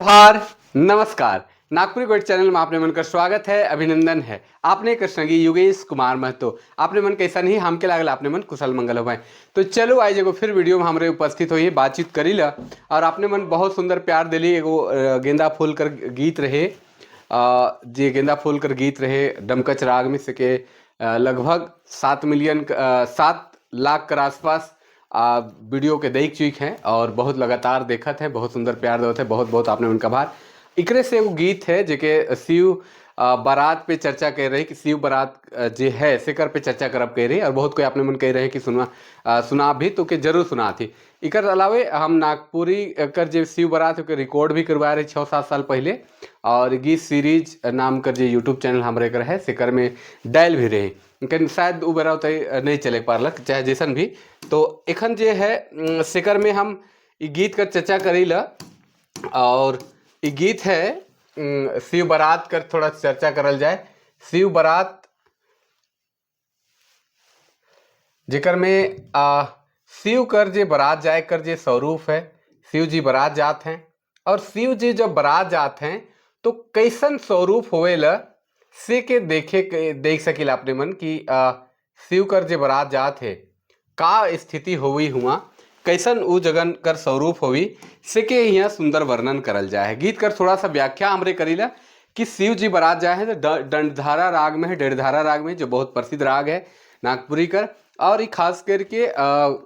जोहार, नमस्कार। नागपुरी गोइठ चैनल में आपने मन का स्वागत है, अभिनंदन है। आपने कृष्णगी युगेश कुमार महतो। आपने मन कैसा नहीं हमके लागल आपने मन कुशल मंगल हुए। तो चलो आज एगो फिर वीडियो में हमरे उपस्थित होइए, बातचीत करी ला। और आपने मन बहुत सुंदर प्यार दिली। एगो गेंदा फूल कर गीत रहे, जे गेंदा फूल कर गीत रहे डमकच राग में से के लगभग 7 मिलियन, 7 लाख कर आसपास वीडियो के देख चुक हैं और बहुत लगातार देखत है, बहुत सुंदर प्यार देवत है। बहुत बहुत आपने उनका आभार। इकरे से एगो गीत है जेके शिव बारात पे चर्चा कर रही कि शिव बारात जे है सेकर पे चर्चा करब कह रही और बहुत कोई आपने मन कह रहे हैं कि सुना सुना भी तो के जरूर सुना थी। इकर अलावे हम नागपुरी कर जे शिव बारात के रिकॉर्ड भी करवा रहे 6-7 साल पहले और गीत सीरीज नाम कर जे यूट्यूब चैनल हमारे कर है सेकर में डायल भी रहे, लेकिन शायद उ बेरा उतई नहीं चले पारलक। चाहे जैसन भी, तो एखन जे है सेकर में हम ई गीत कर चर्चा करी ला और ई गीत है शिव बारात कर थोड़ा चर्चा करल जाए। शिव बारात जेकर में शिव कर जे बारात जाए कर जे स्वरूप है, शिव जी बारात जात हैं और शिव जी जब बारात जात हैं तो कैसन स्वरूप होवेला से के देखे के देख सकीला अपने मन कि शिव कर जे बारात जात है का स्थिति होवी, हुआ कैसन उ जगन कर स्वरूप होवी, से के यहाँ सुंदर वर्णन करल जाए है। गीत कर थोड़ा सा व्याख्या हमरे करीला कि शिव जी बारात जाए है तो दंडधारा राग में है, डेढ़धारा राग में, जो बहुत प्रसिद्ध राग है नागपुरी कर और ये खास करके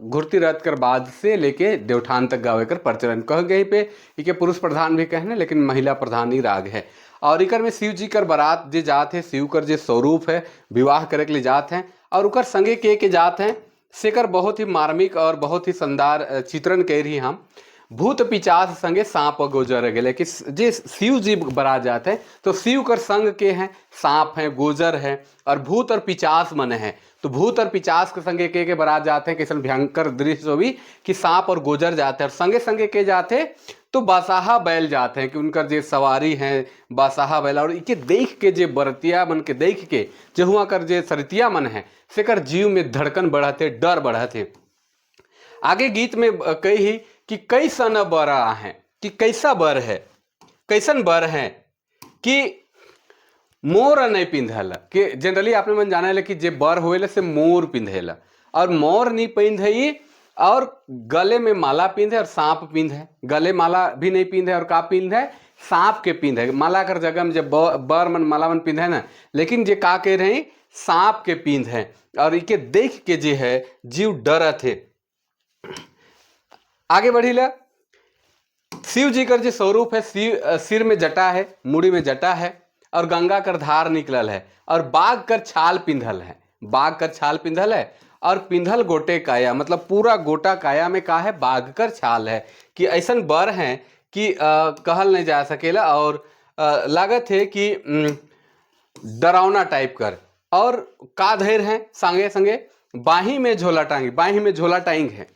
घुरती रथ कर बाद से लेके देवठान तक गावे कर प्रचलन कह गई पे। इके पुरुष प्रधान भी कहने, लेकिन महिला प्रधान ही राग है। और इकर में शिव जी कर बारात जे जात है, शिव कर जे स्वरूप है, विवाह करे के लिए जात हैं और उकर संगे के जात हैं, सेकर बहुत ही मार्मिक और बहुत ही शानदार चित्रण कह रही हम। भूत पिचास संगे सांप गोजर गेले कि जे शिव जी बारात जाते हैं तो शिव कर संग के हैं सांप हैं, गोजर है और भूत और पिचास मन है। तो भूत और पिचास के संगे के बारात जाते हैं, कैसन भयंकर दृश्य होवी कि सांप और गोजर जाते हैं और संगे संगे के जाते तो बासाहा बैल जाते हैं कि उनकर जे सवारी हैं बासाहा बैल। और इके देख के जे बरतिया मन के देख के जे हुआ कर जे सरितिया मन है सेकर जीव में धड़कन बढ़ते, डर बढ़ते। आगे गीत में कही कि कैसन बर है, कि कैसा बर है, कैसन बर है कि मोर नहीं पिंधल। कि जनरली आपने मन जाने कि जे बर होवेला से मोर पिंधेला और मोर नहीं पिंधई और गले में माला पिंधे और सांप पिंधे। गले माला भी नहीं पिंधे और का पिंधे? सांप के पिंधे। माला कर जगह में जब बर मन माला मन पिंधे ना, लेकिन जे का कह रहे, सांप के पिंधे और इके देख के जे है जीव डरत है। आगे बढ़ी ला। शिव जी कर जो स्वरूप है, शिव सिर में जटा है, मुड़ी में जटा है और गंगा कर धार निकलल है और बाघ कर छाल पिंधल है, बाघ कर छाल पिंधल है और पिंधल गोटे काया, मतलब पूरा गोटा काया में का है? बाघ कर छाल है। कि ऐसन बर हैं कि कहल नहीं जा सकेला और लागत है कि डरावना टाइप कर। और का धैर्य है संगे संगे? बाही में झोला टांगी, बाही में झोला टांग है,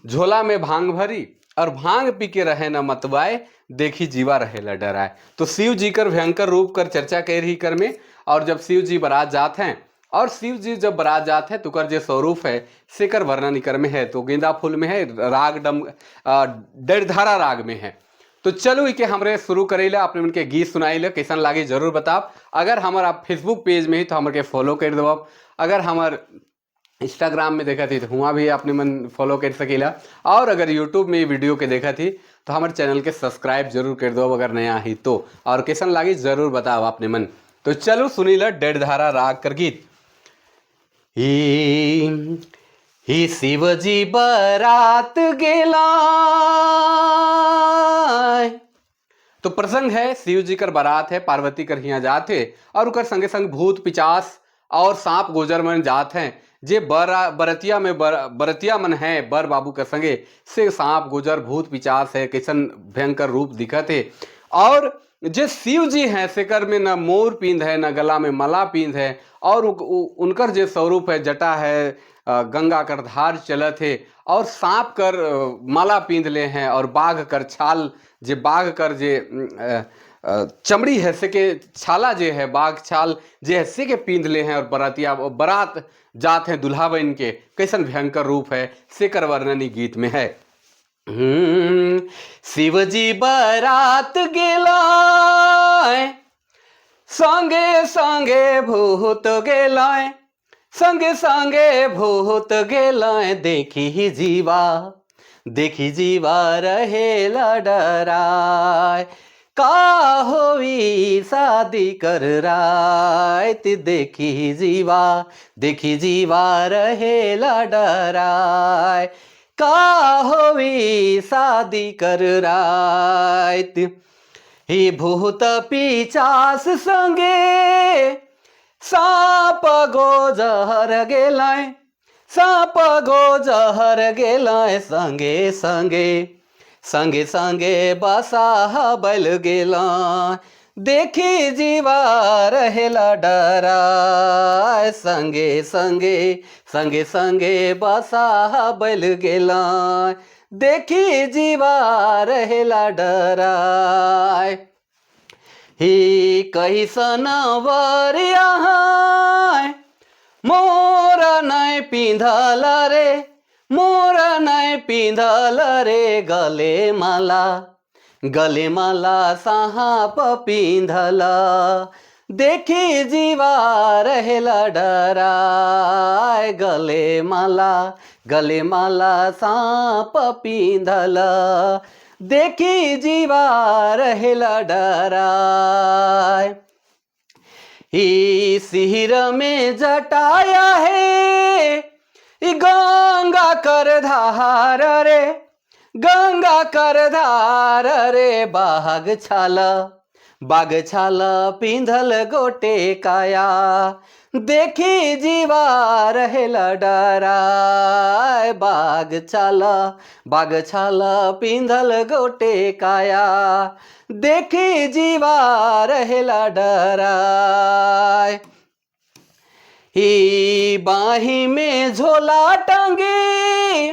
झोला में भांग भरी और भांग पी के रहे न मतवाए, देखी जीवा रहे ला डराए। तो शिव जी कर भयंकर रूप कर चर्चा कर रही कर में। और जब शिव जी बारात जात हैं और शिव जी जब बारात जात हैं तो कर जे स्वरूप है सेकर वर्णन कर में है। तो गेंदा फूल में है, राग डम डेढ़धारा राग में है। तो चलो इके हमरे शुरू करेला, अपने उनके गीत सुनाई ले। कैसन लागे जरूर बताब। अगर हमार आप फेसबुक पेज में ही तो हमर के फॉलो कर देब। अगर हमार इंस्टाग्राम में देखा थी तो हुआ भी अपने मन फॉलो कर सकीला और अगर यूट्यूब में वीडियो के देखा थी तो हमारे चैनल के सब्सक्राइब जरूर कर दो अगर नया ही तो। और कैसन लागी जरूर बताओ अपने मन। तो चलो सुनी ला डेढ़धारा राग कर गीत। ही शिवजी बारात गेला। तो प्रसंग है शिव जी कर बारात है, पार्वती कर हिया जात है और उकर संगे संग भूत पिचास और सांप गोजर मन जात हैं। जे बर बरतिया में बरतिया मन है बर बाबू के संगे से सांप गोजर भूत पिचास है, कैसन भयंकर रूप दिखत है। और जे शिव जी हैं सेकर में न मोर पिंध है, न गला में माला पिंध है और उनकर जे स्वरूप है, जटा है, गंगा कर धार चलत है और सांप कर माला पिंध ले हैं और बाघ कर छाल, जे बाघ कर जे चमड़ी है से के छाला जे है, बाघ छाल जे है से के पिंध ले हैं और बरातिया बारात जात हैं दुल्हा बन के, कैसन भयंकर रूप है सेकर वर्णनी गीत में है। शिवजी बारात गेलाय, संगे संगे भूत गेलाय, संगे संगे भूत गेलाय। देखी जीवा, देखी जीवा रहेला डराय, का होई शादी कर रात। देखी जीवा, देखी जीवा रहेला डराय, का होई शादी कर रात। ही भूत पिचास संगे साप गो जहर गेलाय, साप गो जहर गेलाय। संगे संगे, संगे संगे बसाह बैल गेलाय। देखी जीवा रहेला डराय, संगे संगे, संगे संगे बसाह बैल गेलाय। देखी जीवा रहेला डराय। ही कैसन वरिया मोरा नै पिंधल रे, मोरा नै पिंधल रे। गले माला, गले माला साँप पिंधल। देखी जीवा रहेला डराय, गले माला, गले माला साँप पिंधल। देखी जीवा रहेला डराय। ई सिर में जटाया है, ई गंगा कर धार रे, गंगा कर धार रे। बाघ छाल, बाघ छाल पिंधल गोटे काया। देखी जीवा रहेला डराय, बाघ छाल, बाघ छाल पिंधल गोटे काया। देखी जीवा रहेला डराय। ई बाही में झोला टंगी,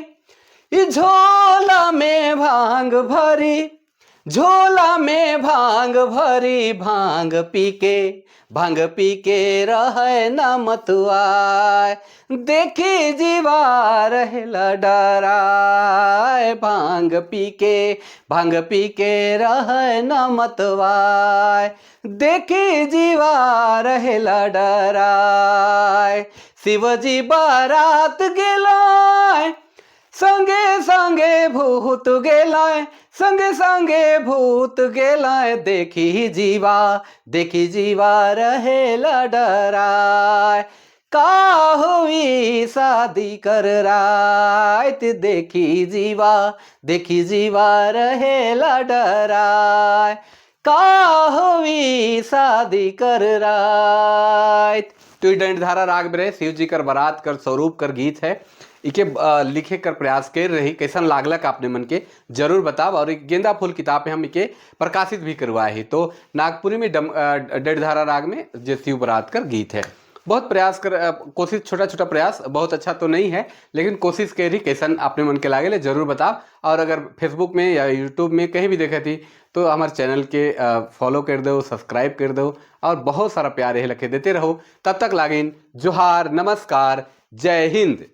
ई झोला में भांग भरी, झोला में भांग भरी। भांग पी के, भांग पी के रहे न मतुआय। देखी जीवा रहेला डराय, भांग पी के, भांग पी के रहे न मतवाय। देखी जीवा रहेला डराय। शिवजी बारात गेलाय, संगे संगे भूत गेलाय, संगे संगे भूत गेलाय। देखी जीवा, देखी जीवा रहेला डराय, का हुई शादी कर रात। देखी जीवा, देखी जीवा रहेला डराय, का हुई शादी कर रात। तो दंडधारा राग में रहे शिव जी कर बारात कर स्वरूप कर गीत है। इके लिखे कर प्रयास कर रही, कैसन लागलक आपने मन के जरूर बताब। और एक गेंदा फूल किताब में हम इके प्रकाशित भी करवाए है। तो नागपुरी में डंडधारा राग में जो शिव बारात कर गीत है, बहुत प्रयास कर, कोशिश, छोटा छोटा प्रयास, बहुत अच्छा तो नहीं है लेकिन कोशिश कर रही। कैसन आपने मन के लागे जरूर बताब। और अगर फेसबुक में या यूट्यूब में कहीं भी देखे थी तो हमारे चैनल के फॉलो कर दो, सब्सक्राइब कर दो और बहुत सारा प्यार यही लखे देते रहो। तब तक लागिन जोहार, नमस्कार, जय हिंद।